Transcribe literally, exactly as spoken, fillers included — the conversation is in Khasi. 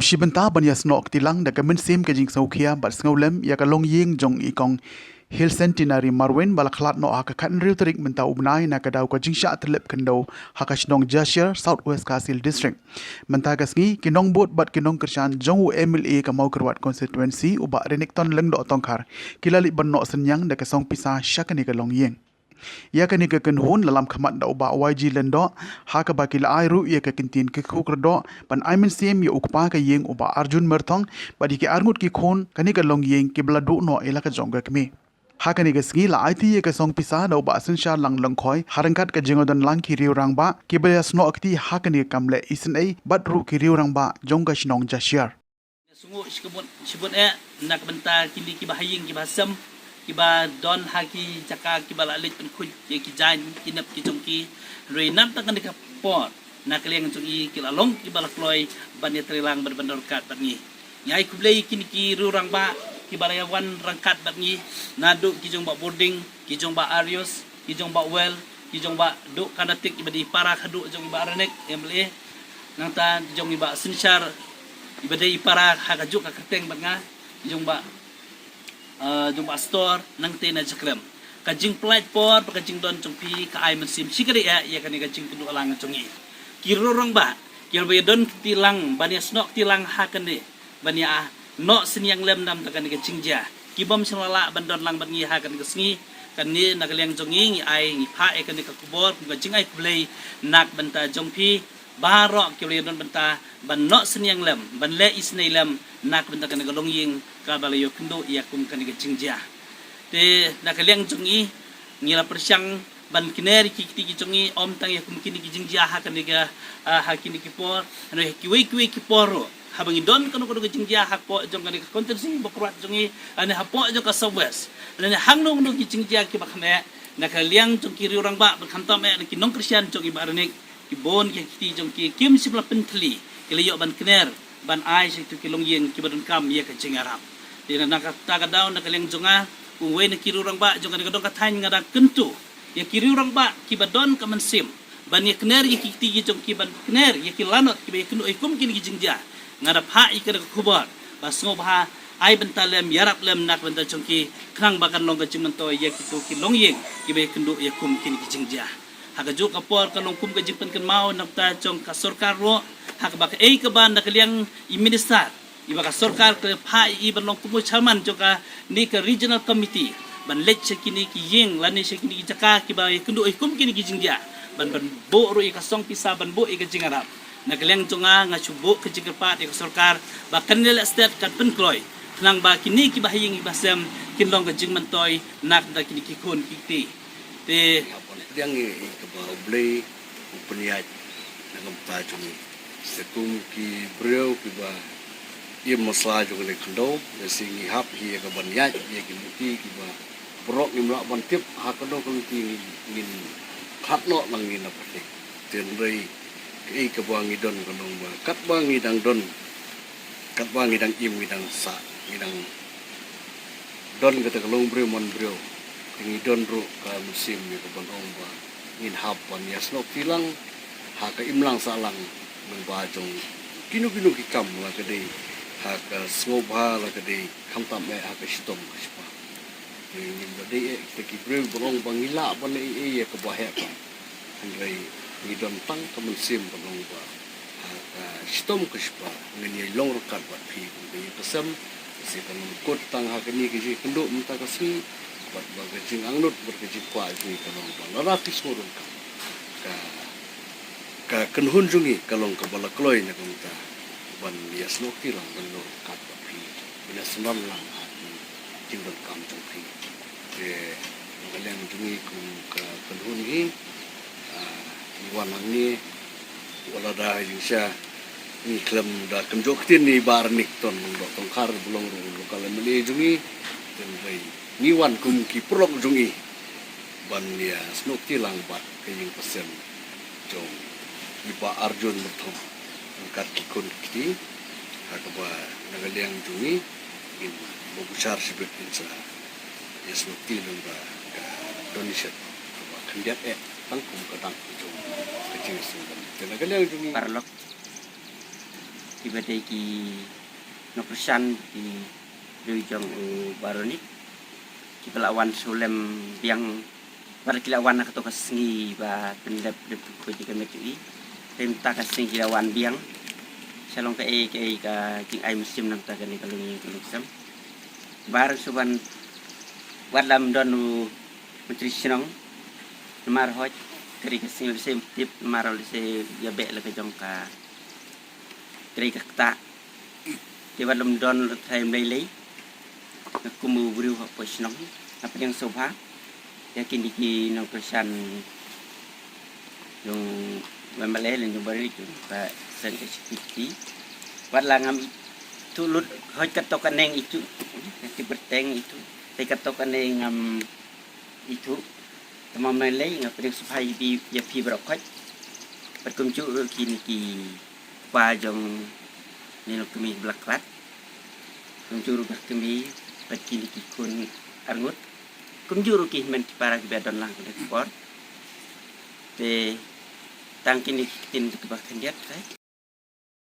Shibynta ban ïasnoh kti lang da ka mynsiem ka jingsngewkhia bad sngewlem ïa ka longïing jong i kong Hill Centenary Marwin ba la khlad noh ha ka khathynriew tarik mynta u bnai na ka daw ka jingshah tyllep khyndew ha ka shnong Jashiar, South West Khasi Hills District. Mynta ka sngi, ki nongbud bad ki nongkyrshan jong u M L A ka Mawkyrwat Constituency, u Bah Renikton Lyngdoh Tongkhar, ki la leit ban noh synñiang da ka song pisa sha kane ka longïing. Ïa kane ka kynhun la lam khmat da u Bah Y G Lyngdoh, ha kaba ki la ai ruh ïa ka kyntien kyrkhu kyrdoh ban ai mynsiem ïa u kpa ka ïing, u Bah Arjun Myrthong, bad ïa ki arngut ki khun kane ka longïing kiba la duh noh ïa la ka jong ka kmie. Ha kane ka sngi la aiti ïa ka song pisa da u Bah Synshar Lang Lyngkhoi, ha ryngkat ka jingdon lang ki riew rangbah kiba ïasnoh kti ha kane ka kam leh isynei bad ruh ki riew rangbah jong ka shnong Jashiar. Sngew shibun, shibun eh na ka bynta kine kiba ha ïing kiba ha sem, kiba don ha ki jaka kiba la leit pynkhuid ïa ki jaiñ ki nep ki jong ki. Hynrei na kata kane ka por, na ka liang jong i, ki la long kiba la kloi ban ïatrei lang bad ban don ryngkat bad ngi. Ngi ai khublei ïa kine ki riew rangbah kiba la ïa wan ryngkat bad ngi, naduh ki jong Bah Burding, ki jong Bah Arius, ki jong Bah Well, ki jong Bah Duh Kanatik iba dei i para khadduh jong i Bah Renik M L A, nangta ki jong i Bah Synshar iba dei i para ha kajuh ka kyrteng bad nga, ki jong Bah, ah, jong Bah Stor nangta na Jaklem. Ka jingpynlait por bad ka jingdon jong phi ka ai mynsiem shikatdei eh ïa kane ka jingkynduh lang jong ngi. Ki riew rangbah kiba ïa don kti lang ban ïa snoh kti lang ha kane ban ïa, ah, noh synñiang lem na ka bynta kane ka jingjia. Ki bym shym la lah ban don lang bad ngi ha kane ka sngi, kane na ka liang jong ngi ngi ai, ngi phah ïa kane ka khubor kum ka jingai khublei na ka bynta jong phi baroh kiba la ïa don bynta ban noh synñiang lem, ban leh isynei lem na ka bynta kane ka longïing kaba la ïa kynduh ïa kum kane ka jingjia. Te na ka liang jong ngi, ngi la pyrshang ban kner ïa ki kti ki jong ngi, ym tang ïa kum kine ki jingjia ha kane ka, ah, ha kine ki por, hynrei ha kiwei kiwei ki por ruh, haba ngi don kano kano ka jingjia hapoh jong kane ka constituency Mawkyrwat jong ngi, lane hapoh jong ka South West, lane hangno hangno ki jingjia kiba kham eh, na ka liang jong ki riew rangbah bad khamtam eh na ki nongkyrshan jong i Bah Renik, ki bun ki kti jong ki kim shym la pynthylli, ki la ïoh ban kner ban ai sha kito ki longïing kiba donkam ïa ka jingïarap. Te na kata ka daw na ka liang jong nga, kum uwei na ki riew rangbah jong kane ka dong ka thaiñ, nga da kyntu ïa ki riew rangbah kiba don ka mynsiem ban ïa kner ïa ki kti ki jong ki, ban kner ïa ki lanot kiba ïa kynduh ïa kum kine ki jingjia. Nga da phah ïa kane ka khubor ba sngewbha ai bynta lem, ïarap lem na ka bynta jong ki, khnang ba kan long ka jingmyntoi ïa kito ki longïing kiba ïa kynduh ïa kum kine ki jingjia. Ha kajuh ka por ka long kum ka jingpynkynmaw na ka bynta jong ka sorkar ruh, ha kaba kaei kaba na ka liang i minister, iba ka sorkar ka phah ïa i ban long kum u chairman jong kane ka regional committee ban leit sha kine ki ïing lane sha kine ki jaka kiba ïa kynduh ïa kum kine ki jingjia, ban, ban buh ruh ïa ka song pisa, ban buh ïa ka jingïarap. Na ka liang jong nga, nga shu buh ka jingkyrpad ïa ka sorkar ba kan ïaleh stet, kan pynkloi, khnang ba kine kiba ha ïing kiba ha sem kin long ka jingmyntoi na ka bynta kine ki khun ki kti. Te nga pdiang ïa kaba U Blei u pynïaid na ka bynta jong ngi. Te kum ki briew kiba im ha sla jong kane ka khyndew, lehse ngi hap hi ïa ka ban ïaid ïa ki lynti kiba baroh ngim lah ban tip ha kano ka lynti ngin, ngin khlad noh lang, ngin ïa pyrthei. Te hynrei kaei kaba ngi don ka long ba katba ngi dang don, katba ngi dang im, ngi dang sah, ngi dang don kata ka long briew man briew, te ngi don ruh ka mynsiem ïa ka ban ong ba ngin hap ban ïa snoh kti lang ha ka imlang sahlang lyngba jong kino kino ki kam, la ka dei ha ka sngewbha, la ka dei khamtam eh ha ka shitom ka shipa. Te ngim da dei eh kita ki briew ban ong ba ngi lah ban ei ei ïa kaba heh ba. Hynrei ngi don tang ka mynsiem ban ong ba ha ka shitom ka shipa ngin ïa long ryngkat bad phi kum ka ïing ka sem. Lehse kan ym kut tang ha kane ka jingkynduh mynta ka sngi, bad ba ka jingangnud bad ka jingkwah jong ngi kan long ba lada phi sngewdonkam, ka, ka kynhun jong ngi ka long kaba la kloi na ka bynta ban ïa snoh kti lang, ban long ryngkat bad phi, ban ïa synran lang ha ki jingdonkam jong phi. Te na ka liang jong ngi kum ka kynhun hi, ah, ngi wan hangne, wat la da jingshisha ngi khlem da kynjoh ktien ïa i Bah Renikton Lyngdoh Tongkhar ba long ruh u local M L A jong ngi. Te hynrei ngi wan kum ki paralok jong i ban ïa snoh kti lang bad ka ïing ka sem jong i Bah Arjun Myrthong ryngkat ki khun ki kti, ha kaba na ka liang jong ngi ngin bishar shibit, ngin sa ïa snoh kti lyngba ka donation kaba khyndiat eh tang kum ka dak jong ka jingsngewdon. Te na ka liang jong ngi paralok. Kiba dei ki nongkyrshan, ki briew jong u Baronik, kiba la wan shu lem biang, bad ki la wan ha kato ka sngi ba pyndep dep tu khuid ka met u i. Te mynta ka sngi ki la wan biang. Shalong kaei kaei ka jingai mynsiem na ka bynta kane ka longïing ka longsem. Bar shu wan, wat la ym don u Myntri Shnong, namar hooid ka dei ka sngi lehse ym tip, namar lehse ïa beh la ka jong ka trei ka ktah. Te wat la ym don, la tharai ym lei lei. Nga kum u briew hapoh shnong, nga pdiang sngewbha ïa kine ki nongkyrshan jong u MLA lane jong u Baronik, jong ka seng HPP. Wat la ngam ithuh lut, hooid kato ka neng ithuh, ka tip kyrteng ithuh, te kato ka neng ngam ithuh. Te ym lei lei, nga pdiang sngewbha ïa phi, ïa phi baroh khoit. Bad kumjuh ruh kine ki kpa jong ne longkmie ba la khlad, kumjuh ruh ka kmie bad kine ki khun arngut, kumjuh ruh ki hynmen ki para kiba don lang ha kane ka por. Te tang kine ki ktien kiba khyndiat, eh,